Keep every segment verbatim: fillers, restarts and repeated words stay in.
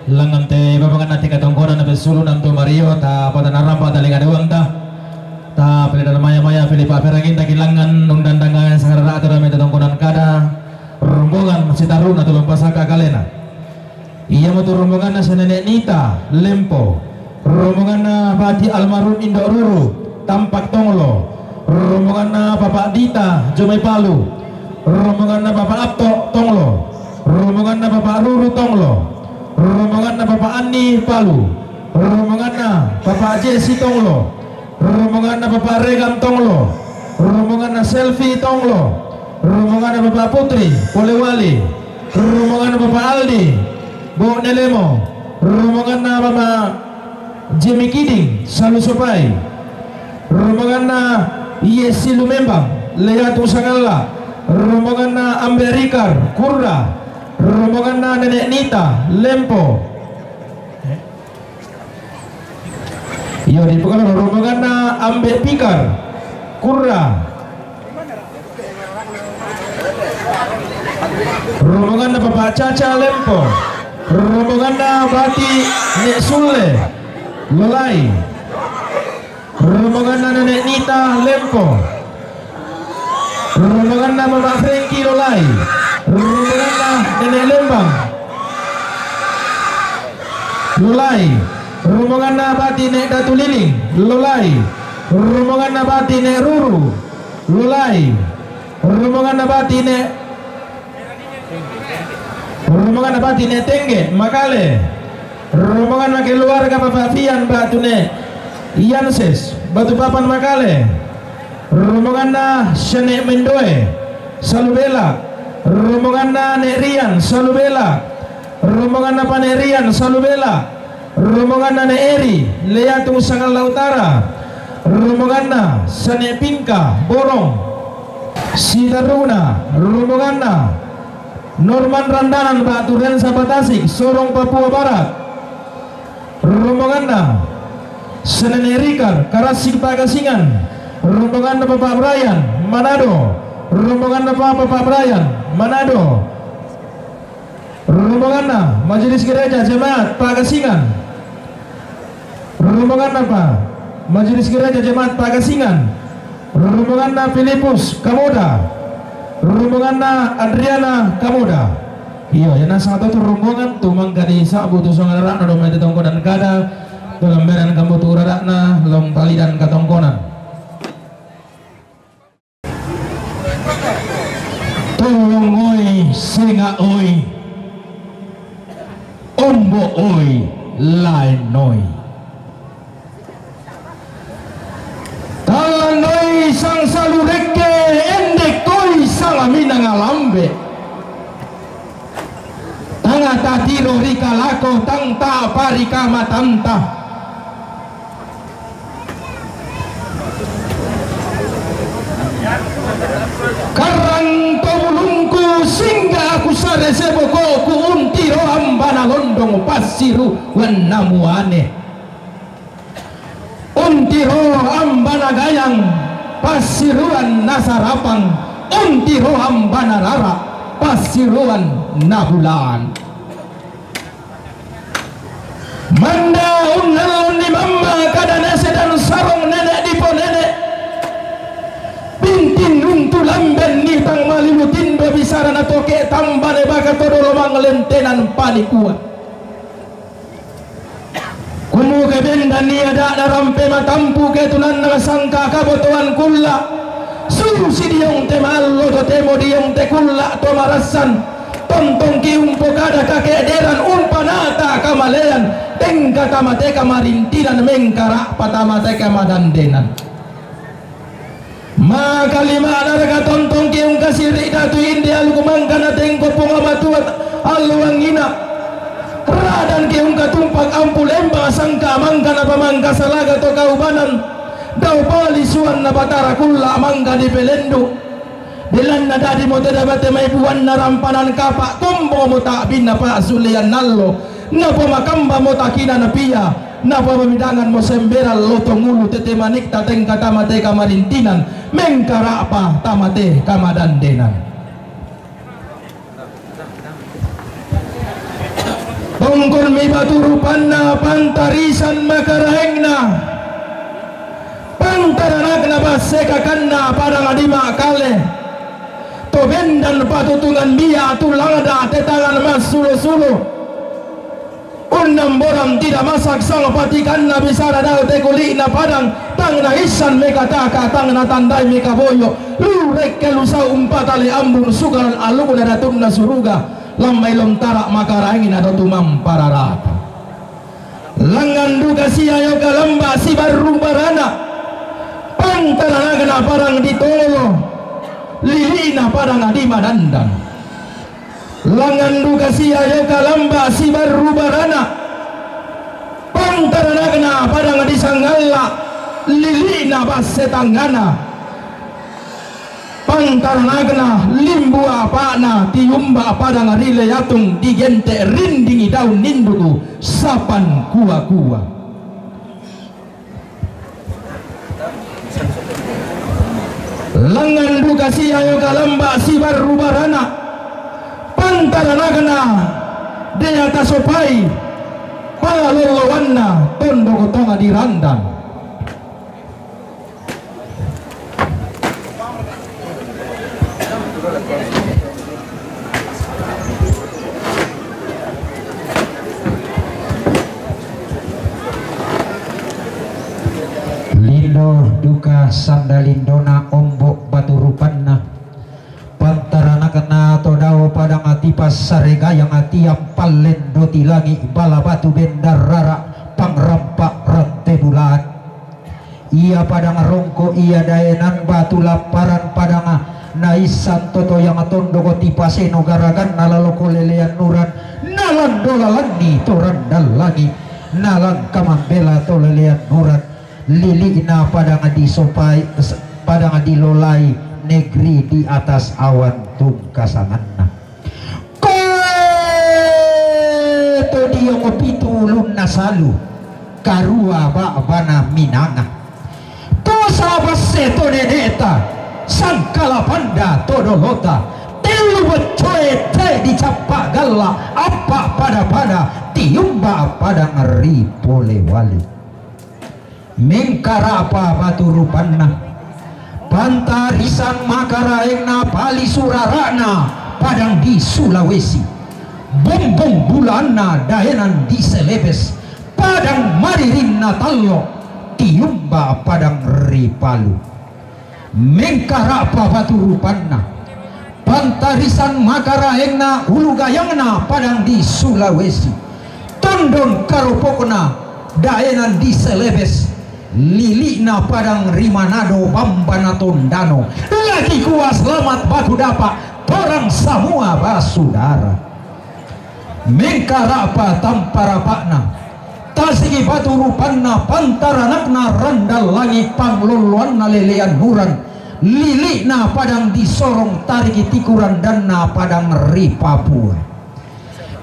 Langan te babangan ati katongkonan na pesulu nantu Mario, ta pata naramba ta linga dewanta. Ta pele dan maya-maya pele pa peranginta kilangan undang dangan sangarara tu dame tatongkonan kada. Rombongan Sitaruna tulung pasaka kalena. Ia matu rombonganna Senene Nita Lempo. Rombonganna Bati almarhum Indo Ruru Tampak Tonglo. Rombonganna Bapak Dita Jomai Palu. Rombonganna Bapak Apto Tonglo. Rombonganna Bapak Ruru Tonglo. Rombonganna Bapak Anni Palu. Rombonganna Bapak Jesi Tonglo. Rombonganna Bapak Regan Tonglo. Rombonganna Selvi Tonglo. Rombonganna Bapak Putri Polewali. Rombonganna Bapak Aldi Bo Nelemo. Rombonganna Bapak Jemi Kiding Salu Sopai. Rombonganna Yesi Lumembang Leatu Sangalla. Rombonganna Ambe Rikar Kurra. Rombonganna Nenek Nita Lempo. Iyo, di pekala rombonganna Ambe Pikar Kurra. Rombonganna Bapak Caca Lempo. Rombonganna Bati Nek Sule Lolai. Rombonganna Nenek Nita Lempo. Rombonganna Mama Frengki Lolai. Rombonganna Nenek Lembang Lolai. Rombonganna Bati Nek Datu Liling Lolai. Rombonganna Bati Nek Ruru Lolai. Rombonganna Bati Nek Rombonganna Bati Nek Tengge Makale. Rombonganna keluarga Bapak Fian Batu Nek Yanses Batu Papan Makale. Rombonganna Senek Mendoe Salubela. Rombonganna Nek Rian Salubela. Rombonganna Pak Nek Rian Salubela. Rombonganna Nek Eri Leatu Sangalla Utara. Rombonganna Senek Pingka Borong Sitaruna. Rombonganna Norman Randanan Batu Rensa Batasik Sorong Papua Barat. Rombonganna Senene Rikar Karasik Pagasingan. Rombonganna Bapak Brian Manado. Rombonganna Bapak Brian Manado. Rombonganna Majelis Gereja Jemaat Pagasingan. Rombonganna pa Majelis Gereja Jemaat Pagasingan. Rombonganna Filipus Kamoda. Rombonganna Adriana Kamoda. Iyo, ia nasang totu rombongan tu mangkadi sabu tu songararana dome tu tongkonan kada. Tu lamberan kamu tu urarana long talidan katongkonan. Tolong oi, senga oi, ombo oi, laen oi. Tala noi sang salurekke endek oi sanga minanga lambe. Tanga tatiro rikalako tang tapari kamatanta. Karrang to bulungku singga aku sare sebokoku untiro ambana londong passiru wanna muane. Untiro ambana gayang passiruan nasarapang, untiro ambana rara passiruan nabulan. Manda unnallonni mamma kada nasedan sarong nenek dipo nenek. Bintin nuntu lamben nitang malilu tindo bisara natoke tambane baka todolo manglentenan panikua. Kumuke bendan ia dada rampe matampu ketunanna sangka kabotoan kulla. Susi diong te maallo totemo diong te kulla to marassan. Tontongki umpokada kakederan umpanata kamalean, tengka tamate kamarintinan mengkara'pa tamate kamadandenan. Maka lima naraka tontongki ungkasiri datu inde aluku mangkana tengko ponga matua alluangina. Radanki ungkatumpak ampu lembang sangka mangkana pamangka salaga to kaubanan. Dau palisuanna batara kulla mangka dipelendu. Belanna dadi mo tedabate mai buanna rampanan kapa kombo mo ta'binna pa'sulean nallo. Napamakamba mo takinan pia, napamamidangan mo semberan lotong ulu tete manikta tengka tamate kamarintinan, mengkara'pa tamate kamadandenan. Tongkon mi batu rupanna, pantarisan makaraengna, pantaranakna, basse kakanna padang di Makale. To bendan patutungan bia, tulangda te tangan massulo-sulo. Unnamboran tidak masak sang patikanna, bisara dao te kuli'na padang, tang naissan mekataka, tang natandai mekaboyo, lu rekke lu sau umpatale ambung sukaran alukna datunna suruga, lammai lontara makaraengna do tumampararata. Langngan duka siayo kalamba sibarru barana, pantaranakna padang di Tolo, lili'na padang di Madandan. Langngan duka siayo kalamba sibarru barana, pantaranakna padang di Sangalla, lili'na basse tangngana. Pantaranakna limbu apa'na, tiumba padang ri Leatung, digente' rindingi daun ninduku sapan kua-kua. Langngan duka siayo kalamba sibarru barana, pantaranakna dea tasopai palolloanna tondok tonga di Randan. Lindo duka sanda lindona, ombo' batu rupanna, pantaranakna to dao padang tipassare gayang, tiang pallendo tilangi, bala batu bendang rara, pangrampa rante bulaan. Ia padang rongko, ia daenan batu lapparan padang, naissan to toyang tondok tipaseno garaganna laloko lelean uran, nalando lalanni to randan langi, nalangka mambela to lelean uran, lili'na padang disopai, s-, padang dilolai, negeri di atas awan tungkasanganna. Koe to diong pitu ulunna salu, karua ba'bana minanga. To sabasse to nene'ta, sangkala panda to dolota, tellu boccoe te dicappa galla, appa pada-pada, tiumba padang ri polewali. Mengkara'pa batu rupanna, pantarisan makaraengna, palisu rara'na padang di Sulawesi, bumbung bulaanna daenan di Selebes, padang maririnna tallo, tiumba padang ri Palu. Mengkara'pa batu rupanna, pantarisan makaraengna, ulu gayangna padang di Sulawesi, tondon karopokna daenan di Selebes, lili'na padang ri Manado, bambana Tondano, lagi kua selamat baku dapa, torang samua basudara. Mengkara'pa tampa rapa'na, tasigi batu rupanna, pantaranakna randan langi, panglolloanna lelean uran, lili'na padang di Sorong, tarigi tiku randanna padang ri Papua.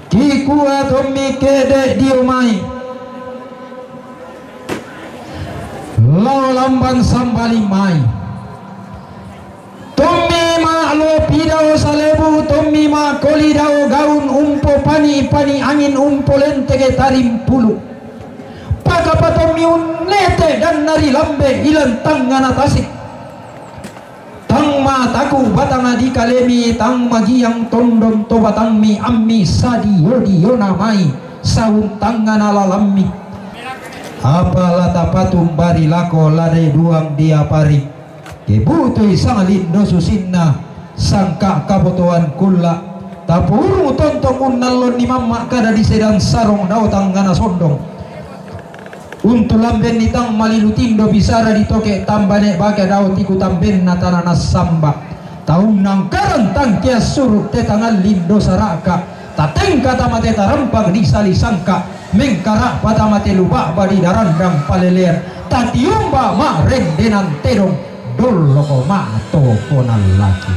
Kikua tommi ke'de' dio mai, lao lamban sambali mai. Tommi ma'lopi dao salebu, tommi ma'koli dao gaun, umpopani-pani angin, umpolenteke tarimpulu. Pakapa tommi unnete danna ri lambe ilan tangngana tasik. Tang mataku batang dikalemi, tang magiang tondon to batangmi, ammi sadio-diona mai saung tangngana lalammi. Apa la tapatumbari lako lade duang diapari. Ke butui sang lindo susinna, sangka kabotoan kulla, tapurung tontong unnallonni mamma kada di sedan sarong dao tangngana sondong. Untu lambenni tang malilu tindo bisara ditoke tambane bake dao tiku tambenna tana nassamba. Taunna angkaran tangke assuru te tangallindo saraka. Tatengka tamate tarampak di salisangka, mengkara'pa tamate luba'ba di darandang palelean, tatiumba ma'rendenan tedong, dolloko ma'tokonan laki.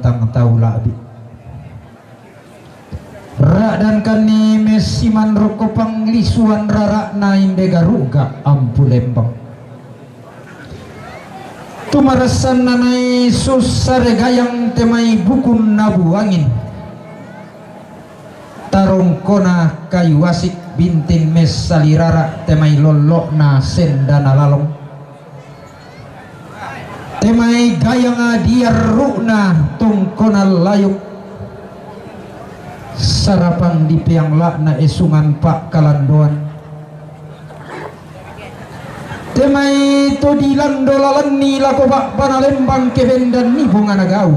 tang tau la'bi. Ra'dankanni messiman rokko panglisuan rara'na inde garu'ga ampu lembang. Tumarassanna nai sussare gayang temai bukun nabu angin. Tarongkona kayu asik bintin messali rara temai lollo'na sendana lalong. Temai gayanga diarru'na tongkona layuk. Sarapang dipeang la'na esungan pa'kalandoan. Temai to dilando lalanni lako ba'bana lembang kebendanni bongana gau.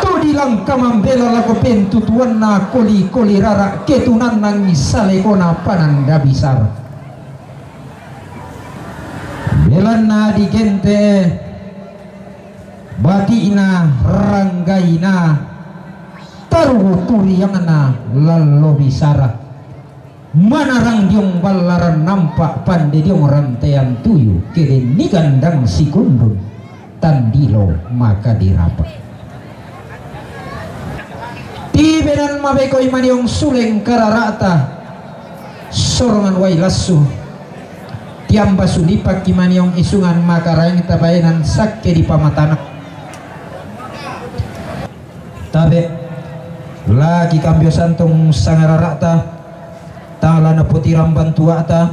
To dilangka mambela lako pentutuanna koli-koli rara ketunannangi salekona pananda bisara. Belanna digente bati'na ranggaina tarugu turiangna lallo bisara. Manarang diong ballaran nampa pande diong rantean tuyu, kedenni gandang sikundun tandilo maka dirapa. Tibenan mabekoi maniong suleng karara'ta sorongan wai lassu. Tiamba sulipakki maniong isungan makaraeng tabaenan sakke di pamatana. Tabe, laki kambio santong sangarara'ta, tang la napotirang bantua'ta,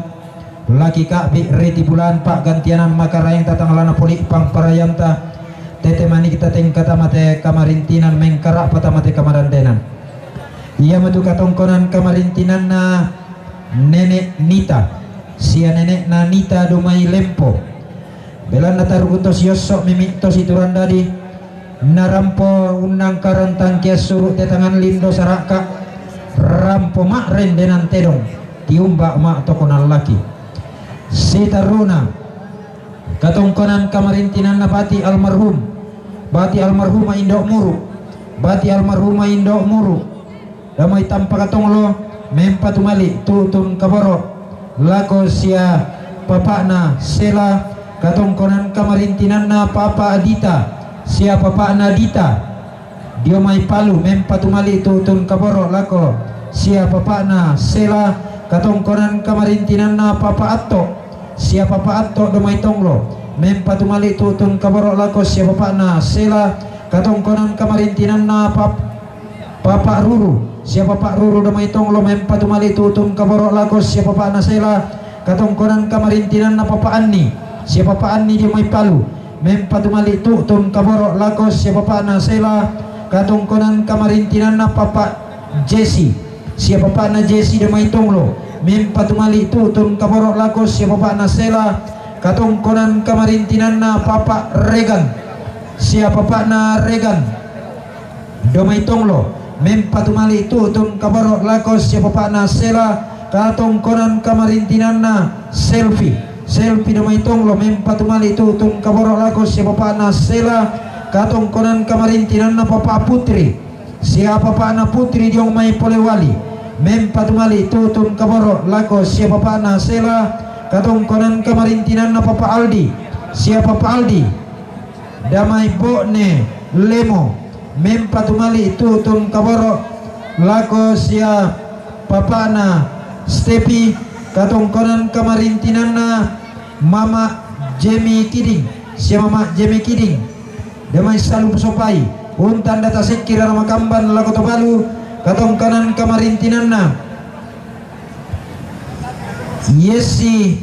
laki ka'bi riti bulan pa'gantianan makaraengta tang la napoli pangparayanta, tete manikta tengkata mate kamarintinan mengkara'pa tamate kamadandenan. Iamatu katongkonan kamarintinanna Nenek Nita, sia nenekna Nita domai Lempo. Belanna tarugu to siosso mimi to siturandadi, narampo unnangkarang tangki assuru te tangan lindo sara'ka, rampo ma'rendenan tedong, tiumba ma'tokonan laki. Sitaruna katongkonan kamarintinanna Bati almarhum, Bati almarhuma Indo Muru, Bati almarhuma Indo Muru, damai tampa katonglo, mempa tumali tu'tun kaboro lako sia papa'na Sela, katongkonan kamarintinanna papa Dita sia papa'na Dita. Dio mai Palu, mempa tumali tu'tun kaboro lako sia papa'na Sela, katongkonan kamarintinanna papa Atto sia papa Atto domai Tonglo, mempa tumali tu'tun kaboro lako sia papa'na Sela, katongkonan kamarintinanna pap Papa Ruru, sia Papa Ruru domai Tonglo mempa tumali tu'tun kaboro lako sia papa'na Sela, katongkonan kamarintinanna Papa Anni, sia Papa Anni dio mai Palu, mempa tumali tu'tun kaboro lako sia papa'na Sela, katongkonan kamarintinanna Papa Jesi, sia papa'na Jesi domai Tonglo, mempa tumali tu'tun kaboro lako sia papa'na Sela, katongkonan kamarintinanna Papa Regan, sia papa'na Regan domai Tonglo, mempa tumali tu'tun kaboro lako sia papa'na Sela, katongkonan kamarintinanna Selvi, Selvi domai Tonglo, mempa tumali tu'tun kaboro lako sia papa'na Sela, katongkonan kamarintinanna Papa Putri sia papa'na Putri diong mai Polewali, mempa tumali tu'tun kaboro lako sia papa'na Sela, katongkonan kamarintinanna Papa Aldi sia Papa Aldi damai Bo'ne Lemo, mempa tumali tu'tun kaboro lako sia papa'na Stepi, katongkonan kamarintinanna Mama Jemi Kiding sia Mama Jemi Kiding damai Salu Sopai, untanda tasekkira na makamban lako to Palu, katongkonan kamarintinanna Yessi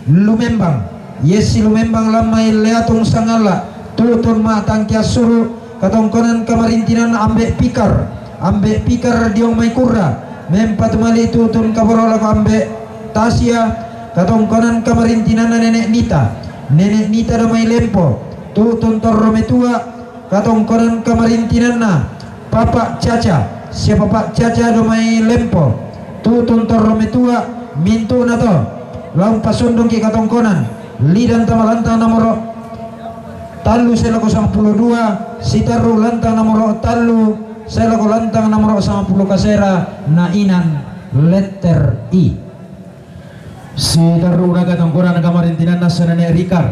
Lumembang, Yessi Lumembang lammai Leatung Sangalla, tu'tun ma tangki assuru, katongkonan kamarintinanna Ambe Pikar, Ambe Pikar diong mai Kurra, mempa tumali tu'tun kaboro lako Ambe Tasia, katongkonan kamarintinanna Nenek Nita, Nenek Nita domai Lempo, tu'tun torro metua, katongkonan kamarintinanna Papa Caca, sia Papa Caca domai Lempo, tu'tun torro metua, mintu'na to laung pasundungki katongkonan, lidang tama lantang nomoro tallu sae lako sampulo dua, sitarru lantang nomoro tallu sae lako lantang nomoro sampulo kasera, na inan letter I. Sitarruna katongkonan kamarintinanna senane Rikar,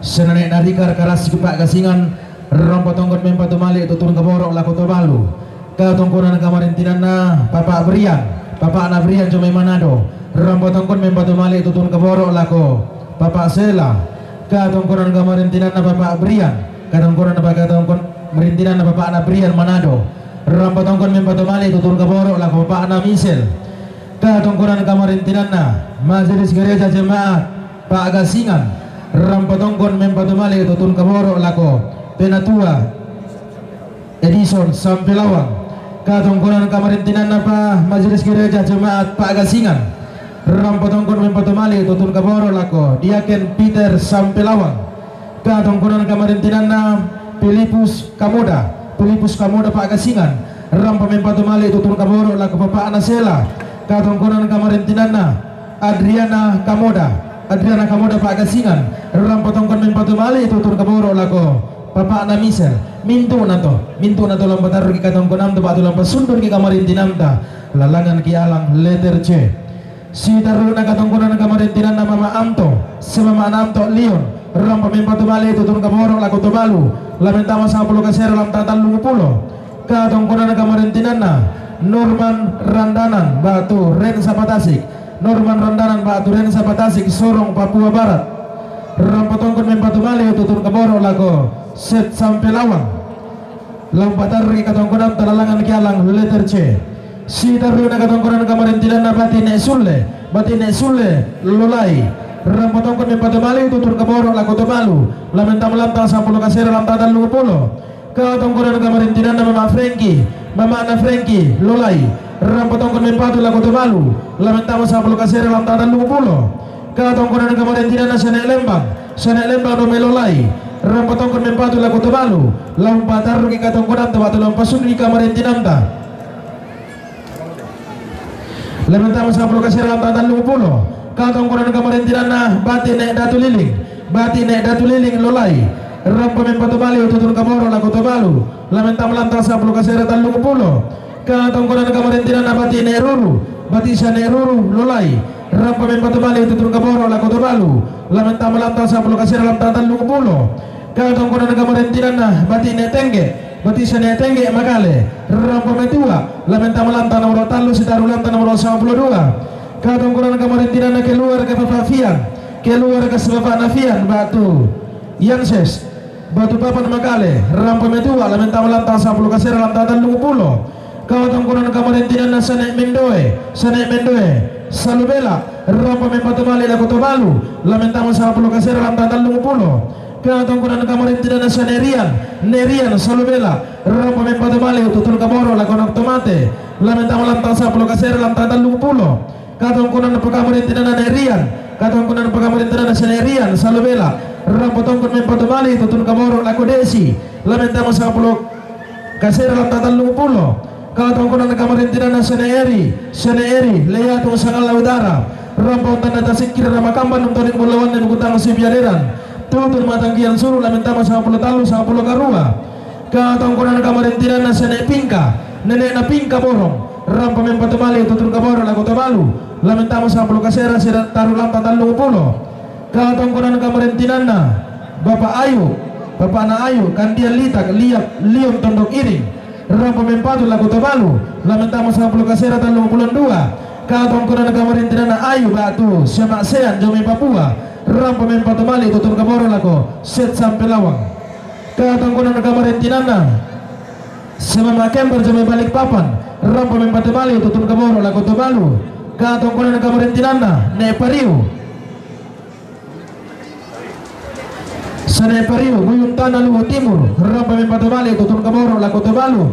senane na Rikar karasiki pa'gasingan, Rampa tongkon mempatu malik tutun kaboro' lako Tobalu. Katongkonan kamarintinanna Papa' Brian, papa'na Brian jomai Manado. Rampa tongkon mempatu malik tutun kaboro' lako Papa' Sela. Katongkonan kamarintinanna Papa' Brian, katongkonan apa katongkon marintinanna papa'na Brian Manado. Rampa tongkon mempatu malik tutun kaboro' lako papa'na Misel. Katongkonan kamarintinanna Majelis Gereja Jemaat Pagasingan. Rampa tongkon mempatu malik tutun kaboro' lako Penatua Edison Sampelawang. Katongkonan kamarintinanna pa Majelis Gereja Jemaat Pagasingan. Rampa tongkon mempatu malik tutun kaboro' lako Diaken Peter Sampelawang. Katongkonan kamarintinanna Filipus Kamoda, Filipus Kamoda Pagasingan. Rampa mempatu malik tutun kaboro' lako papa'na Sela. Katongkonan kamarintinanna Adriana Kamoda, Adriana Kamoda Pagasingan. Rampa tongkon mempatu malik tutun kaboro' lako papa'na Misel. Mintu'na to, mintu'na to lampa tarruki katongkonanta ba'tu lampa sundurki kamarintinanta. Lalangan ki alang letter C. Sitarru'na katongkonan kamarintinanna Mama Anto, si Mama Anto Lion. Rampa mempatu malik tutun kaboro' lako Tobalu. La mentama sampulo kasera lam tallung pulo. Katongkonan kamarintinanna Norman Randanan ba'tu Rensa Patasik. Norman Randanan ba'tu Rensa Patasik, Sorong, Papua Barat. Rampa tongkon mempatu malik tutun kaboro' lako Set Sampelawang. Lampa tarruki katongkonanta, lalangan ki alang letter C. Sitarru'na katongkonan kamarintinanna Bati Nek Sulle, Bati Nek Sulle Lolai. Rampa tongkon mempatu malik tutun kaboro' lako Tobalu. La mentama lam tallung sampulo kasera lam tallung pulo. Katongkonan kamarintinanna Mama Frengki, mama'na Frengki Lolai. Rampa tongkon mempatu lako Tobalu. La mentama sampulo kasera lam tallung pulo. Katongkonan kamarintinanna Sene' Lembang, Sene' Lembang Dome Lolai. Rampa tongkon mempatu lako Tobalu. Lampa tarruki katongkonanta ba'tu lampa sundurki kamarintinanta. La mentama sampulo kasera lam tallung pulo. Katongkonan kamarintinanna Bati Nek Datu Liling, Bati Nek Datu Liling Lolai. Rampa mempatu malik tutun kaboro' lako Tobalu. La mentama lam tallung sampulo kasera tallung pulo. Katongkonan kamarintinanna Bati Nek Ruru, Bati Sene' Ruru Lolai. Rampa mempatu malik tutun kaboro' lako Tobalu. La mentama lam tallung sampulo kasera lam tallung pulo. Katongkonan kamarintinanna Bati Nek Tengge, Bati Sene' Tengge Makale. Rampa metua. La mentama lam tallung nomoro tallu, sitaru lam tallung nomoro sampulo dua. Katongkonan kamarintinanna keluarga Papa Fian, keluarga si bapa'na Fian ba'tu Yanses, ba'tu Papan Makale. Rampa metua. La mentama lam tallung sampulo kasera lam tallung pulo. Katongkonan kamarintinanna Sene' Mendoe, Sene' Mendoe Salubela. Rampa mempatu malik lako Tobalu. La mentama sampulo kasera lam tallung pulo. Katongkonan kamarintinanna Sene' Rian, Nek Rian Salubela. Rampa mempatu malik tutun kaboro' lako Nok Tomate. La mentama lam tallung sampulo kasera lam tallung pulo. Katongkonan pakamarintinanna Nek Rian, katongkonan pakamarintinanna Sene' Rian Salubela. Rampa tongkon mempatu malik tutun kaboro' lako Desi. La mentama sampulo kasera lam tallung pulo. Katongkonan kamarintinanna Sene' Eri, Sene' Eri Leatung Sangalla Utara. Rampa untanda Tasikkiri Ramakamban, untoning bulawanna Bukutang Sibiaderan. Tutun Matangkian Suru. La mentama sampulo tallu, sampulo karua. Katongkonan kamarintinanna Sene' Pingka, nene'na Pingka Borong. Rampa mempatu malik tutun kaboro' lako Tobalu. La mentama sampulo kasera, sitaru lam tallung pulo. Katongkonan kamarintinanna Bapa' Ayu, bapa'na Ayu, Kandian Litak, Liap, Lion Tondok Iring. Rampa mempatu lako Tobalu. La mentama sampulo kasera tallung pulo dua. Katongkonan kamarintinanna Ayu ba'tu Siama' Sean jomai Papua. Rampa mempatu malik tutun kaboro' lako Set Sampelawang. Katongkonan kamarintinanna Semama Kembar jomai Balikpapan. Rampa mempatu malik tutun kaboro' lako Tobalu. Katongkonan kamarintinanna Nek Pariu, Sene' Pariu, Buyuntana Luwu Timur. Rampa mempatu malik tutun kaboro' lako Tobalu.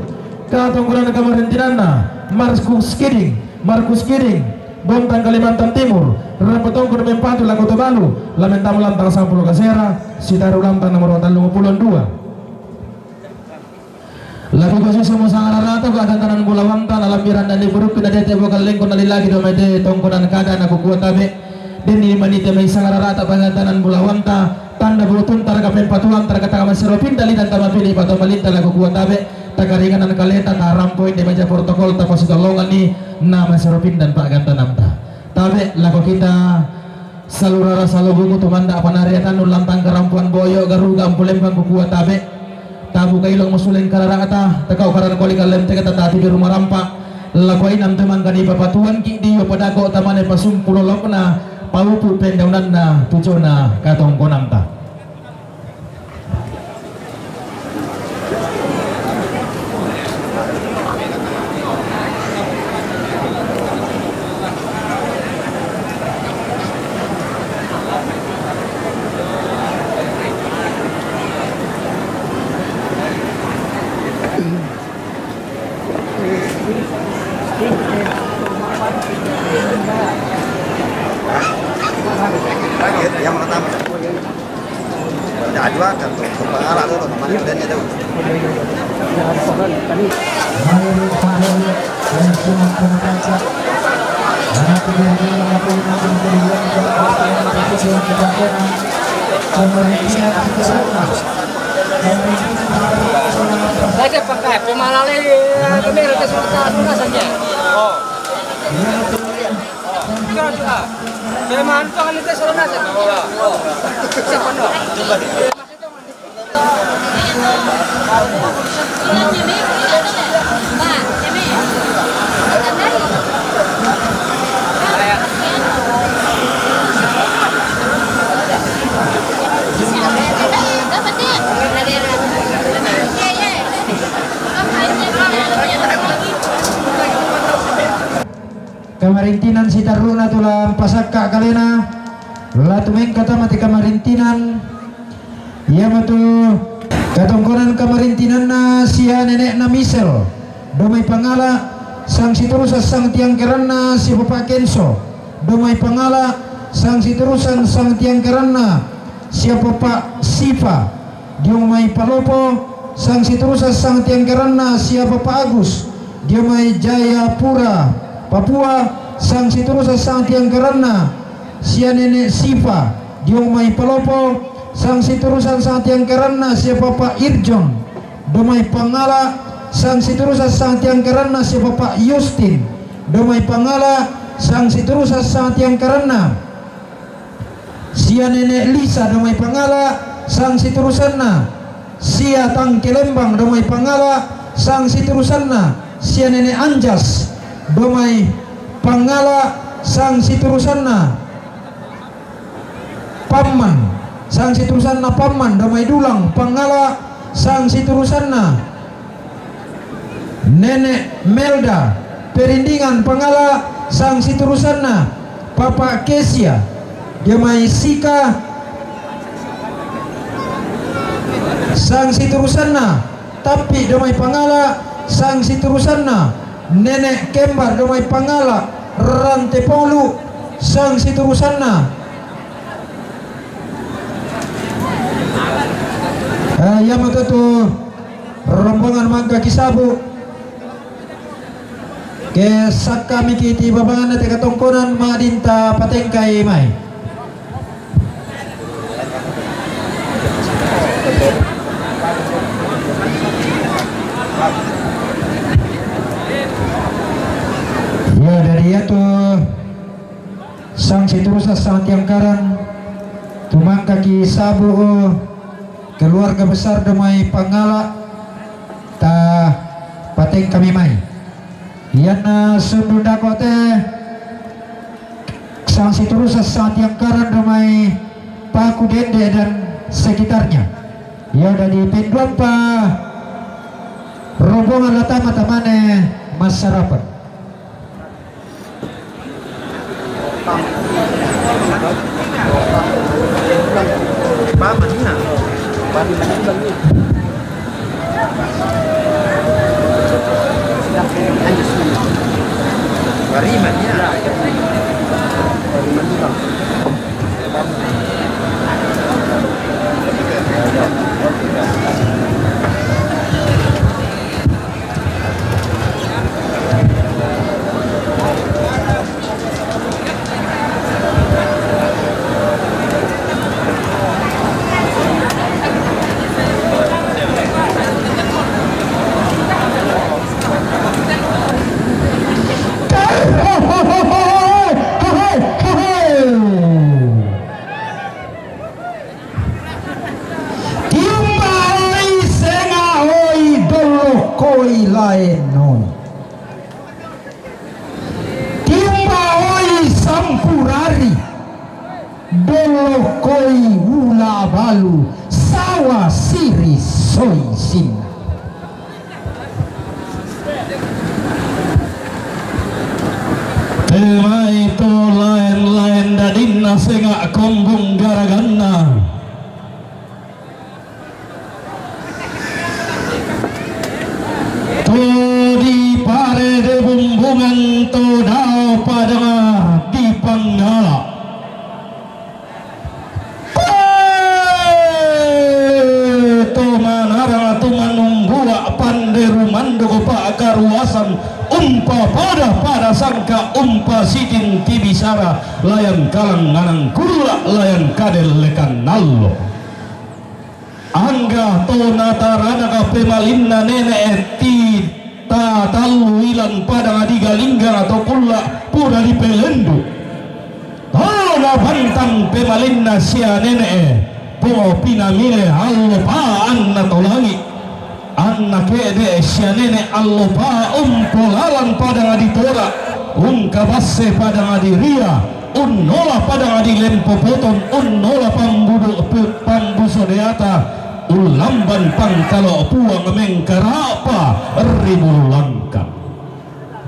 Katongkonan kamarintinanna Markus Kiding, Markus Kiding, Bontang Kalimantan Timur. Rampa tongkon mempatu lako Tobalu. La mentama lam tallung sampulo kasera, sitaru lam tallung nomoro tallung pulo dua. Lako kosisemo sangararata ko agantanan bulawanta, na lambiran dani burukku na dete bokal lengko na lilaki do mete tongkonan kada na kukua tabe'. Denni manite mai sangararata pagantanan bulawanta, tanda butunta raka pempatuanta raka tama sero pinda lidan tama pili pato malinta lako kua tabe'. Takaringanan kaleta tarampo inde maja protokol tapa sitolongan ni nama sero pindan pagantananta. Tabe' lako kita salurara salubungu tumanda panariatannu lantang karampuan boyo garuga ampulembang kukua tabe'. Tabu kailong masuleng karara'ta, takau karan koli kallem teka tata tibi rumarampa. Lako ainam temang kani papatuan ki dio padako tamane pasumpu lolokna, paupu pendaunanna, tujona katongkonanta. Aja pakai pemalale, kami rata sudah sudah saja. Oh. Sudah sudah. Peman jangan itu sudah saja. Oh. Siapa no? Kamarintinan sitarru'na tu la mpasakka kalena, la tu mengka tama te kamarintinan, iamo tu katongkonan kamarintinanna sia nene'na Misel, domai pangala, sang siturusan sang tiangkeranna sia papa Kenso, domai pangala, sang siturusan sang tiangkeranna sia papa Sifa, dio mai Palopo, sang siturusan sang tiangkeranna sia papa Agus, dio mai Jayapura, Papua, sang siturusan sang tiangkeranna sia nene Sifa, dio mai Palopo, sang siturusan sang tiangkeranna sia papa Irjon, domai pangala, sang siturusan sang tiangkeranna sia papa Yustin, domai pangala, sang siturusan sang tiangkeranna sia nene Lisa, domai pangala, sang siturusanna sia Tangkelembang, domai pangala, sang siturusanna sia nene Anjas, domai pangala, sang siturusanna Pamman, sang siturusanna Pamman, domai Dulang pangala, sang siturusanna Nenek Melda, Perindingan pangala, sang siturusanna Papa Kesia, dio mai Sika, sang siturusanna Tappi, domai pangala, sang siturusanna Nenek Kembar, domai pangala Rante Polu, sang siturusanna. Eh, iamo tu rombongan mangka kisabu. Ke sakka miki ti babanganna te katongkonan madinta patengkai mai. Ya, dari iatu sang siturusan sang tiangkaran, tumangkaki sabu keluarga besar domai pangala, ta patengkami mai. Ianna sundu dako te sang siturusan sang tiangkaran domai paku dende dan sekitarnya. Ia dadi penduampa rombongan latama tamane massarapan. Aenoi. Timbaoi sampurari, dolokoi ula balu, sawa siri soi sinna. Temai to laen-laen dadinna, senga kombung garaganna. To diparede bumbungan, to dao padang dipanggala. To manarang tu manumbua, pande rumando ko pakaruasan, umpa pada-pada sangka, umpa sidin tibisara, layan kalang nganang kulla, layan kadellekan nallo. Angga to natarana ka pemalinna nene ti tatallu ilan padang digalinggang atau kulla pura dipelendu. To nabantang pemalinna sia nene, po pinamile allo pa anna to langi. Anna kede sia nene allo pa umpolalan padang ditora, ungkabasse padang diria, unnola padang dilempo potom, unnola pambudu-, pe-, pambuso deata, ullamban pangkalo Puang mengkarapa ri bulu langka.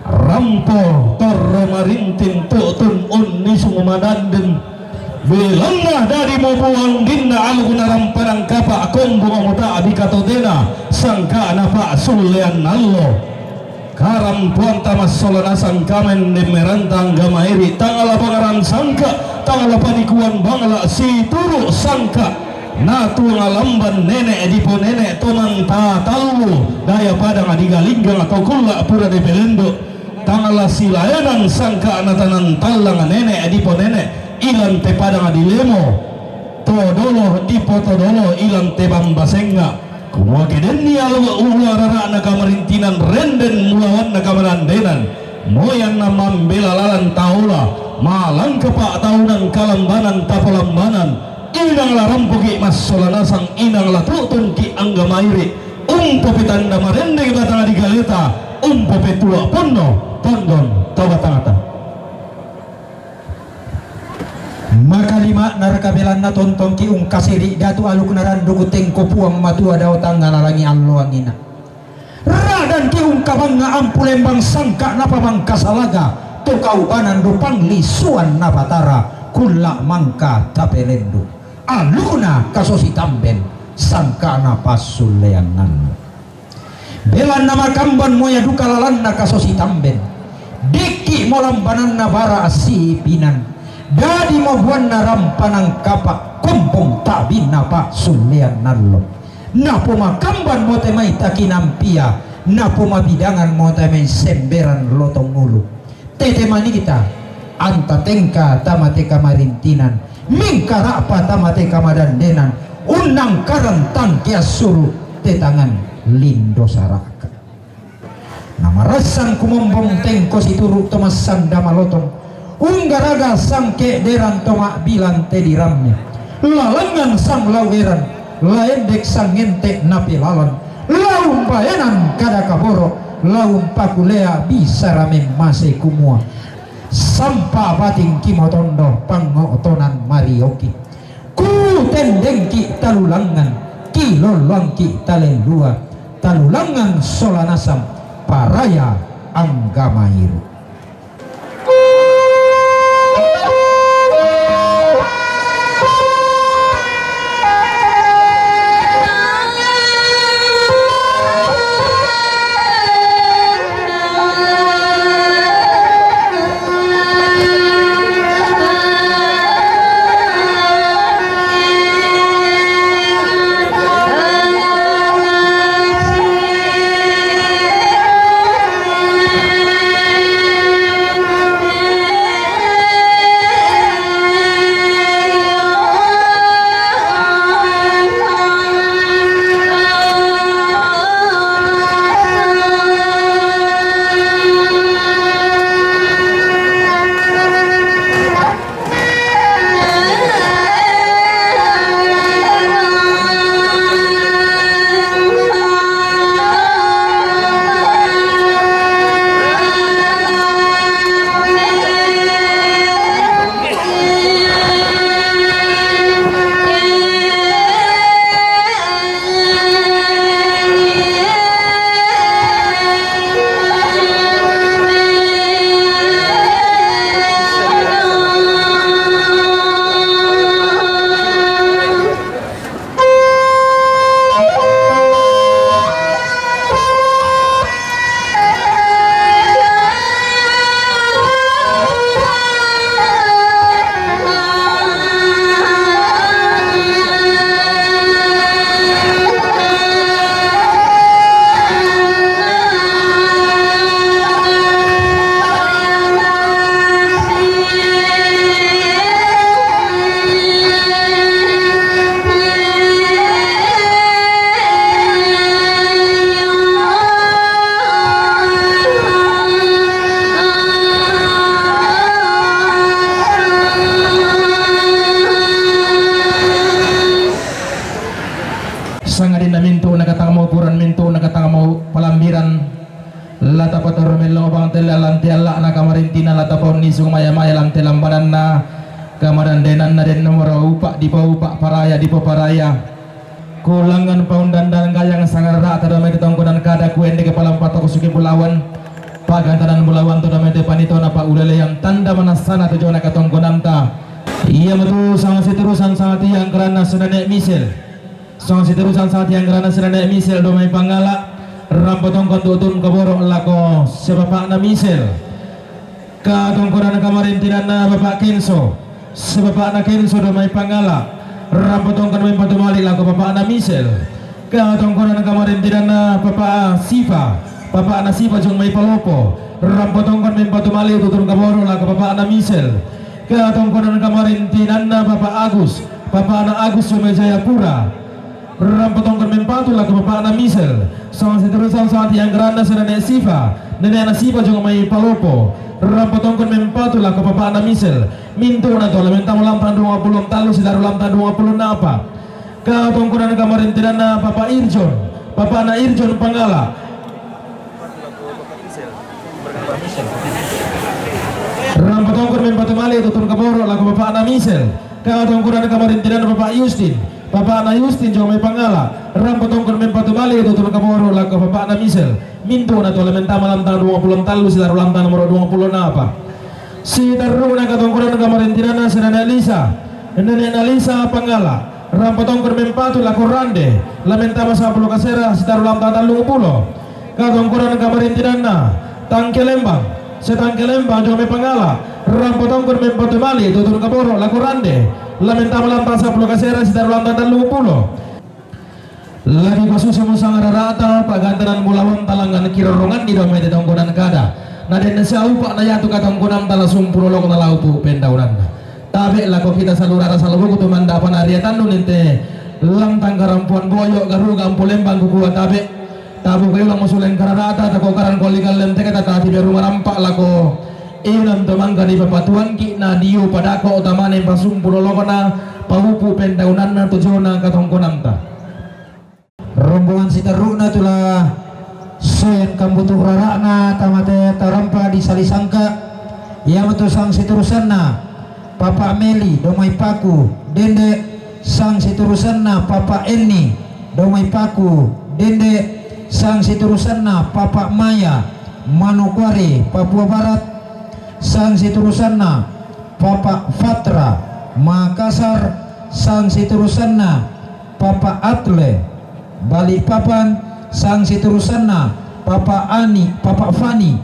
Rampo torro marinting tu'tun unnisung madandeng. Belanna dadi mo buang dinna alukna rampanan kapa, kombung mo ta'bi katotena, sangka'na pa'sullean allo. Karampoanta massola nasang kamen demmeranta angga mairi, tangala pangaran sangka, tangala panikuan bangla situru sangka. Natuang lamban nene dipo nene tomanta tallu, daya padang digalinggang atau kulla pura dipelendu. Tangala silayanan sangka natanan tallang nene dipo nene, ilan te padang dilemo to dolo dipo to dolo, ilan te bambasenga. Kumua ke denni allo ularara'na kamarintinan, renden mulawanna kamadandenan, moyanna mambela lalan taola, malangka pa'taunan kalambanan tapalambanan, inang la rampoki massola nasang, inang la tu'tungki angga mairi, umpopi tanda marendeng batang digaleta, umpopi tua ponno tondon to batangta. Makalima'na raka belanna tontongki ungkasiri datu alukna randu kutengko Puang Matua dao tangngana langi allo angina. Radanki ungkabangnga ampu lembang sangka napamangkasalaga to kaubanan do panglisuan na Batara, kulla mangka tapelendu. Alukna kasosi tamben sangkana passulleananna. Belanna makamban moya duka lalanna kasosi tamben. Dekki mo lambananna bara sipinan. Dadi mo buanna rampanan kapa, kombung ta'binna pa'sullean allo. Napomakamban mo te mai takinampia, napomabidangan mo te mai semberan lotong ulu. Tete manita, anta tengka tama te kamarintinan, mingkara'pa tama te kamadandenan, unnangkaran tangke assuru te tangan lindo saraka. Namarassang kumombong tengko situru to massanda malotong, unggaraga sangke deran to ma'bilang te dirammi, lalangan sang laueran, laendek sangente napelalan, laumbaenan kada kaboro, laumpakulea bisara memmase kumua, sampa bating kimotondo pango'tonan marioki. Kutendengki talulangan, kilolloangki talellua, talulangan sola nasang paraya anggamairu. Nakatang mau puran mintu, nakatang mau palambiran. La tapatoro mello bang tella lanti alla na kamarintina, la tapaunnisung maya-maya lanti lambananna, kamadandenanna den nomoro upa dipaupa paraya dipaparaya. Kulangan paundandan gayang sangarata dua mai tongkonan kada kuende kepala empat toko suki bulawan. Pagantanan bulawan tu dua mai panitona pa ulelean tanda manasana tujona katongkonanta. Ia metu sang siturusan sang tiang kerana senene misel. Sang siturusan sang tiang kerana senene misel dua mai pangala. Rampo tongkon tutun keborok lako sebapakna misel. Katongkonan kamarintinanna Bapak Kenso. Sebapakna Kenso dua mai pangala. Rampo tongkon mai patumali lako bapakna misel. Katongkonan kamarintinanna Bapak Sipa. Bapakna Sipa jong mai palopo. Rampo tongkon mai patumali tutun keborok lako bapakna misel. Katongkonan kamarintinanna Bapak Agus. Bapakna Agus jong mai Jayapura. Rampo tongkon mempatu lako bapakna misel. Sang siturusan sang tiang kerana senene Sipa. Nenekna Sipa jong mai palopo. Rampo tongkon mempatu lako bapakna misel. Mintu na tola menta malam tang dua puluh talu sitaru lam tang dua puluh napa. Katongkonan kamarintinanna Bapak Irjon. Bapakna Irjon pangala. Rampo tongkon mempatu mali tutun keborok lako bapakna misel. Katongkonan kamarintinanna Bapak Yustin. Bapakna Yustin jong mai pangala. Rampo tongkon mempatu mali tutun keborok lako bapakna misel. Mintu na tola menta malam tang dua puluh talu sitaru lam tang nomor dua puluh napa. Sitaruna katongkonan kamarintinanna senene Lisa. Nenekna Lisa pangala. Rampo tongkon mempatu lako rande. La menta ma sapuluh kasera sitaru lam tang tallung pulo. Katongkonan kamarintinanna Tangkelembang. Setangkelembang jong mai pangala. Rampo tongkon mempatu mali tutun keborok lako rande. La menta malam tang sapuluh kasera sitaru lam tang tallung pulo. Lagi pasusu musang rarata pagantanan bulawan talangan kirorongan di dua mai tongkonan kada. Na den siaupa na yatu katongkonan tala sumpulolok na laupu pendaunanna. Tabe lako kita salurara salubuku tumanda panariatannu ninte lam tang karampuan boyo garu gampu lembang kukua tabe. Tabu kayu lang musuleng kararata tako karan koli kallem teke tata tibe rumah rampak lako. Inan tomangka di papatuanki na diu padako utamane pasumpulolokna paupu pendaunanna tujona katongkonanta. Rombongan sitaruna tula soyan kambutu rarana tamate tarampa di salisangka. Ia metu sang siturusanna Papa Meli dua mai paku dende, sang siturusanna Papa Enni dua mai paku dende, sang siturusanna Papa Maya Manokwari Papua Barat, sang siturusanna Papa Fatra Makassar, sang siturusanna Papa Atle Balikpapan, sang siturusanna Papa Ani, Papa Fani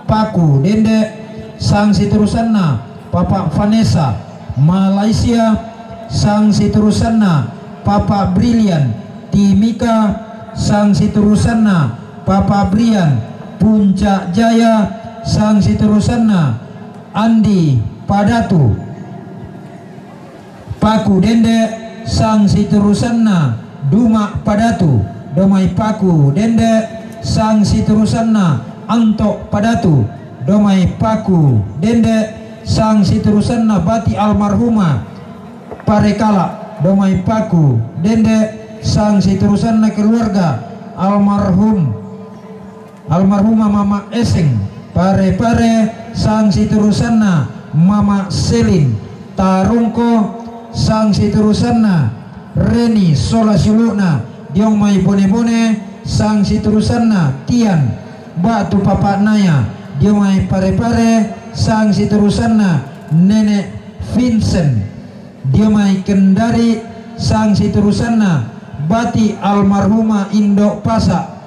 Paku dende, sang siturusanna Papa Vanessa Malaysia, sang siturusanna Papa Brilian Timika, sang siturusanna Papa Brian Puncak Jaya, sang siturusanna Andi Padatu Paku dende, sang siturusanna Duma Padatu dua mai paku dende, sang siturusanna Anto Padatu dua mai paku dende, sang siturusanna Bati almarhuma Parekala dua mai paku dende, sang siturusanna keluarga almarhum almarhumah Mama Eseng Pare-pare, sang siturusanna Mama Selin Tarungko, sang siturusanna Reni sola siuluna diong mai Bone-bone, sang siturusanna Tian Batu Papa Naya diong mai Pare-pare, sang siturusanna Nenek Vincent diong mai Kendari, sang siturusanna Bati almarhumah Indo Pasa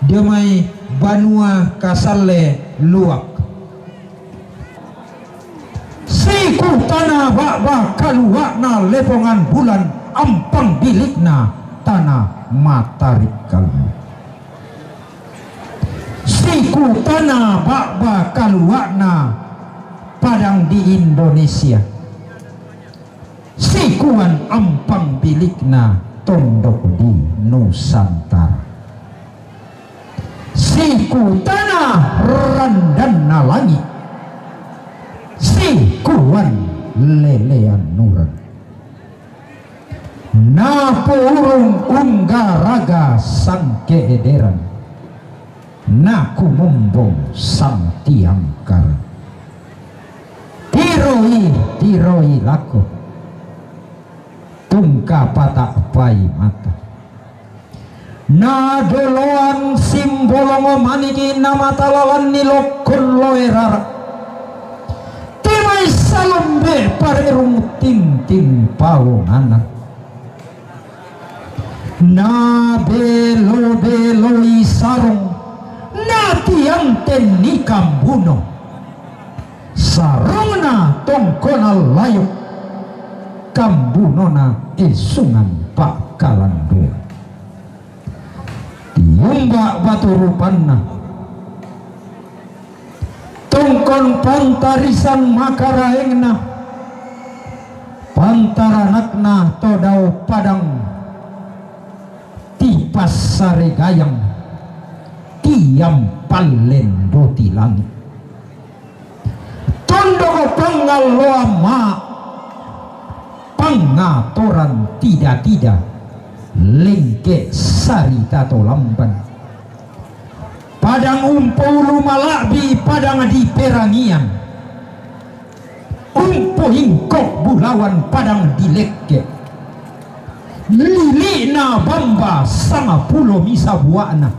diong mai Banua Kasalle Luak. Siku tana ba'ba kaluakna lepongan bulan ampang bilikna tana matarik kalu. Siku tana ba'ba kaluakna padang di Indonesia. Sikuan ampang bilikna tondok di Nusantara. Siku tana randanna langit. Sikuan lelean nuran. Napourung unggaraga sangkeederan, nakumombong sangtiangkar. Tiroi, tiroi lako, tungka pata'pai mata. Nadoloan Simbolongo maniki namatalalan ni lokkon loerara. Timai salombe parerung tinting paongana. Nabelo-beloi sarong, natianten ni kambuno. Sarongna tongkonan layok, kambunona esungan pa'kalanduan. Tiumba batu rupanna, tongkon pantarisan makaraengna, pantaranakna to dao padang, ti passaregayang, tiampallen boti langit. Tondoko pangalloan ma, pangatoran tida-tida, lengke sarita to lamban. Padang umpoulu mala'bi padang di perangian. Umpoingko bulawan padang di lekke. Lili'na bamba sangapulo misa bua'na.